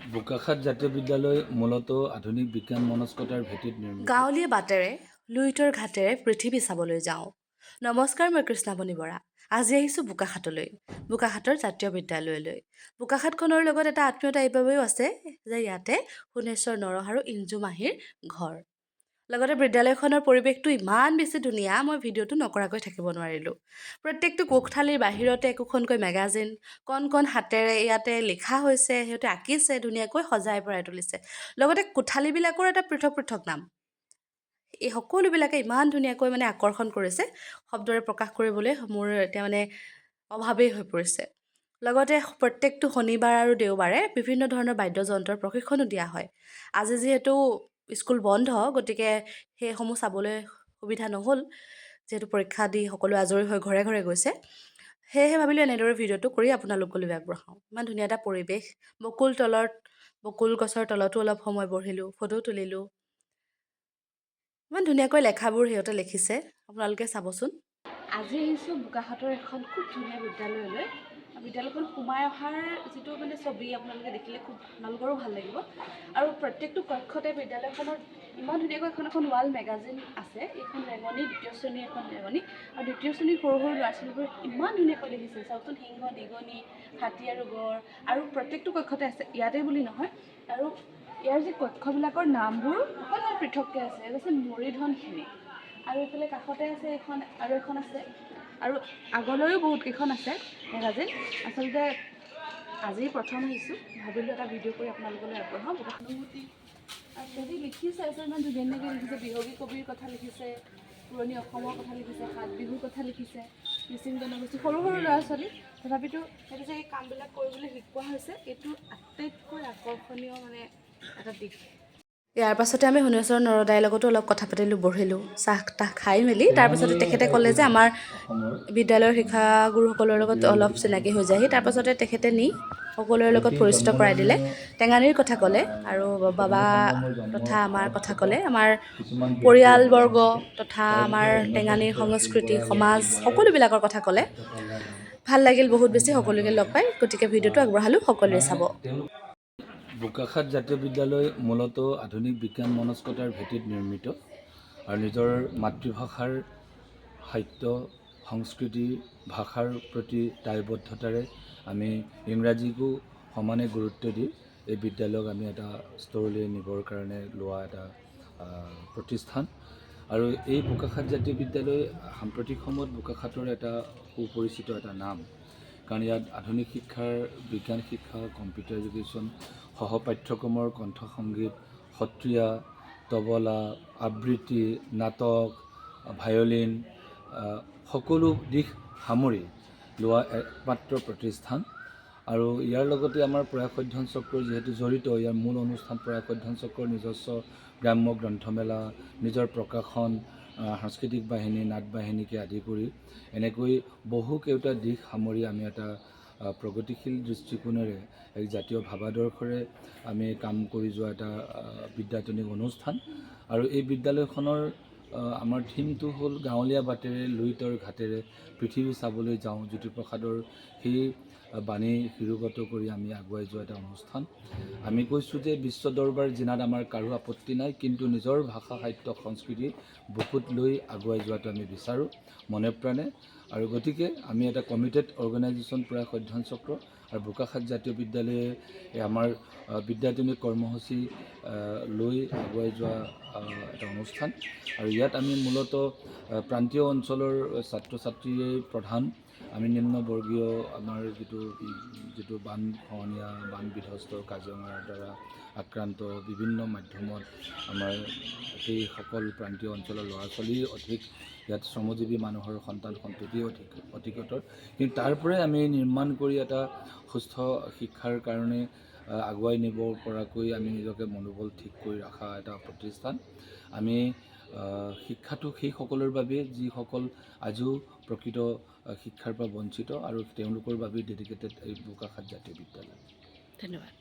বোকাখাত জাতীয় বিদ্যালয় মূলতঃ আধুনিক বিজ্ঞান মনস্কতাৰ ভেটিত নিৰ্মিত। গাঁৱলীয়া বাটেৰে, লুইতৰ ঘাটেৰে পৃথিৱী চাবলৈ যাওঁ। নমস্কাৰ, মই কৃষ্ণামণি বৰা। আজি আহিছোঁ বোকাখাতলৈ, বোকাখাতৰ জাতীয় বিদ্যালয়লৈ। বোকাখাতখনৰ লগত এটা আত্মীয়তা এইবাবেও আছে যে ইয়াতে সোণেশ্বৰ নৰহ আৰু ইঞ্জু মাহীৰ ঘৰ। লগতে বিদ্যালয়খনৰ পৰিৱেশটো ইমান বেছি ধুনীয়া, মই ভিডিঅ'টো নকৰাকৈ থাকিব নোৱাৰিলোঁ। প্ৰত্যেকটো কোঠালিৰ বাহিৰতে একোখনকৈ মেগাজিন কণ কণ হাতেৰে ইয়াতে লিখা হৈছে, সিহঁতে আঁকিছে, ধুনীয়াকৈ সজাই পৰাই তুলিছে। লগতে কোঠালিবিলাকৰ এটা পৃথক পৃথক নাম। এই সকলোবিলাকে ইমান ধুনীয়াকৈ মানে আকৰ্ষণ কৰিছে, শব্দৰে প্ৰকাশ কৰিবলৈ মোৰ এতিয়া মানে অভাৱেই হৈ পৰিছে। লগতে প্ৰত্যেকটো শনিবাৰ আৰু দেওবাৰে বিভিন্ন ধৰণৰ বাদ্যযন্ত্ৰৰ প্ৰশিক্ষণো দিয়া হয়। আজি যিহেতু স্কুল বন্ধ, গতিকে সেইসমূহ চাবলৈ সুবিধা নহ'ল, যিহেতু পৰীক্ষা দি সকলো আজৰি হৈ ঘৰে ঘৰে গৈছে। সেয়েহে ভাবিলোঁ এনেদৰে ভিডিঅ'টো কৰি আপোনালোকলৈ আগবঢ়াওঁ। ইমান ধুনীয়া এটা পৰিৱেশ। বকুল তলত, বকুল গছৰ তলতো অলপ সময় বহিলোঁ, ফটো তুলিলোঁ। ইমান ধুনীয়াকৈ লেখাবোৰ সিহঁতে লিখিছে, আপোনালোকে চাবচোন। আজি আহিছোঁ বোকাখাতৰ এখন খুব ধুনীয়া বিদ্যালয়লৈ। বিদ্যালয়খন সোমাই অহাৰ যিটো মানে ছবি আপোনালোকে দেখিলে খুব আপোনালোকৰো ভাল লাগিব। আৰু প্ৰত্যেকটো কক্ষতে বিদ্যালয়খনত ইমান ধুনীয়াকৈ এখন এখন ৱাল মেগাজিন আছে। এইখন ৰেঙনি, দ্বিতীয় শ্ৰেণীৰ এখন ৰেঙনি। আৰু দ্বিতীয় শ্ৰেণীৰ সৰু সৰু ল'ৰা ছোৱালীবোৰে ইমান ধুনীয়াকৈ লিখিছে, চাওকচোন। সিংহ, নিগনি, হাতী আৰু গঁড়। আৰু প্ৰত্যেকটো কক্ষতে আছে, ইয়াতে বুলি নহয়। আৰু ইয়াৰ যি কক্ষবিলাকৰ নামবোৰ অকণমান পৃথককৈ আছে। ইয়াত আছে মৰিধনখিনি আৰু এইফালে কাষতে আছে এখন আৰু এখন আছে আৰু আগলৈও বহুত কেইখন আছে মেগাজিন। আচলতে আজি প্ৰথম আহিছোঁ, ভাবিলোঁ এটা ভিডিঅ' কৰি আপোনালোকলৈ আগবঢ়াওঁ। বহুত অনুভূতি আৰু সিহঁতি লিখিছে আছে, ইমান ধুনীয়া ধুনীয়াকৈ লিখিছে। বিহগী কবিৰ কথা লিখিছে, পুৰণি অসমৰ কথা লিখিছে, সাত বিহুৰ কথা লিখিছে, মিচিং জনগোষ্ঠী। সৰু সৰু ল'ৰা ছোৱালী, তথাপিতো সেইটো যে এই কামবিলাক কৰিবলৈ শিকোৱা হৈছে, এইটো আটাইতকৈ আকৰ্ষণীয় মানে এটা দিশ। ইয়াৰ পাছতে আমি সোণেশ্বৰ নৰদাইৰ লগতো অলপ কথা পাতিলোঁ, বহিলোঁ, চাহ তাহ খাই মেলি। তাৰপাছতে তেখেতে ক'লে যে আমাৰ অসমৰ বিদ্যালয়ৰ শিক্ষাগুৰুসকলৰ লগত অলপ চিনাকি হৈ যায়হি। তাৰপাছতে তেখেতে নি সকলোৰে লগত পৰিচিত কৰাই দিলে। টেঙানিৰ কথা ক'লে আৰু বাবা তথা আমাৰ কথা ক'লে, আমাৰ কিছুমান পৰিয়ালবৰ্গ তথা আমাৰ টেঙানিৰ সংস্কৃতি, সমাজ, সকলোবিলাকৰ কথা ক'লে। ভাল লাগিল বহুত বেছি সকলোকে লগ পাই। গতিকে ভিডিঅ'টো আগবঢ়ালোঁ, সকলোৱে চাব। তেওঁলোক বোকাখাত জাতীয় বিদ্যালয় মূলতঃ আধুনিক বিজ্ঞান মনস্কতাৰ ভেটিত নিৰ্মিত আৰু নিজৰ মাতৃভাষাৰ সাহিত্য, সংস্কৃতি, ভাষাৰ প্ৰতি দায়বদ্ধতাৰে আমি ইংৰাজীকো সমানে গুৰুত্ব দি এই বিদ্যালয়ক আমি এটা স্তৰলৈ নিবৰ কাৰণে লোৱা এটা প্ৰতিষ্ঠান। আৰু এই বোকাখাত জাতীয় বিদ্যালয় সাম্প্ৰতিক সময়ত বোকাখাতৰ এটা সুপৰিচিত এটা নাম, কাৰণ ইয়াত আধুনিক শিক্ষাৰ, বিজ্ঞান শিক্ষা, কম্পিউটাৰ এডুকেশ্যন, সহ পাঠ্যক্ৰমৰ কণ্ঠ সংগীত, সত্ৰীয়া, তবলা, আবৃত্তি, নাটক, ভায়লিন, সকলো দিশ সামৰি লোৱা একমাত্ৰ প্ৰতিষ্ঠান। আৰু ইয়াৰ লগতে আমাৰ প্ৰয়াস অধ্যয়ন চক্ৰ যিহেতু জড়িত, ইয়াৰ মূল অনুষ্ঠান প্ৰয়াস অধ্যয়ন চক্ৰৰ নিজস্ব গ্ৰাম্য গ্ৰন্থমেলা, নিজৰ প্ৰকাশন, সাংস্কৃতিক বাহিনী, নাট বাহিনীকে আদি কৰি এনেকৈ বহু কেইটা দিশ সামৰি আমি এটা প্ৰগতিশীল দৃষ্টিকোণেৰে, এক জাতীয় ভাৱাদৰ্শৰে আমি কাম কৰি যোৱা এটা বিদ্যায়তনিক অনুষ্ঠান। আৰু এই বিদ্যালয়খনৰ আমাৰ থিমটো হ'ল গাঁৱলীয়া বাটেৰে, লুইতৰ ঘাটেৰে পৃথিৱী চাবলৈ যাওঁ। জ্যোতিপ্ৰসাদৰ সেই বাণী শিৰোগত কৰি আমি আগুৱাই যোৱা এটা অনুষ্ঠান। আমি কৈছোঁ যে বিশ্ব দৰবাৰ জিনাত আমাৰ কাৰো আপত্তি নাই, কিন্তু নিজৰ ভাষা, সাহিত্য, সংস্কৃতি বুকুত লৈ আগুৱাই যোৱাটো আমি বিচাৰোঁ মনে প্ৰাণে। আৰু গতিকে আমি এটা কমিটেড অৰ্গেনাইজেশ্যন প্ৰয়াস অধ্যয়ন চক্ৰ আৰু বোকাখাত জাতীয় বিদ্যালয়ে এই আমাৰ বিদ্যায়তনিক কৰ্মসূচী লৈ আগুৱাই যোৱা এটা অনুষ্ঠান। আৰু ইয়াত আমি মূলতঃ প্ৰান্তীয় অঞ্চলৰ ছাত্ৰ ছাত্ৰীয়ে প্ৰধান। আমি নিম্নবৰ্গীয়, আমাৰ যিটো বান খহনীয়া, বান বিধ্বস্ত, কাজিৰঙাৰ দ্বাৰা আক্ৰান্ত বিভিন্ন মাধ্যমত আমাৰ সেইসকল প্ৰান্তীয় অঞ্চলৰ ল'ৰা ছোৱালী অধিক, ইয়াত শ্ৰমজীৱী মানুহৰ সন্তান সন্ততিও অধিক অধিকতৰ। কিন্তু তাৰ পৰাই আমি নিৰ্মাণ কৰি এটা সুস্থ শিক্ষাৰ কাৰণে আগুৱাই নিব পৰাকৈ আমি নিজকে মনোবল ঠিক কৰি ৰখা এটা প্ৰতিষ্ঠান। আমি শিক্ষাটো সেইসকলৰ বাবে যিসকল আজিও প্ৰকৃত শিক্ষাৰ পৰা বঞ্চিত আৰু তেওঁলোকৰ বাবে ডেডিকেটেড এই বোকাখাত জাতীয় বিদ্যালয়। ধন্যবাদ।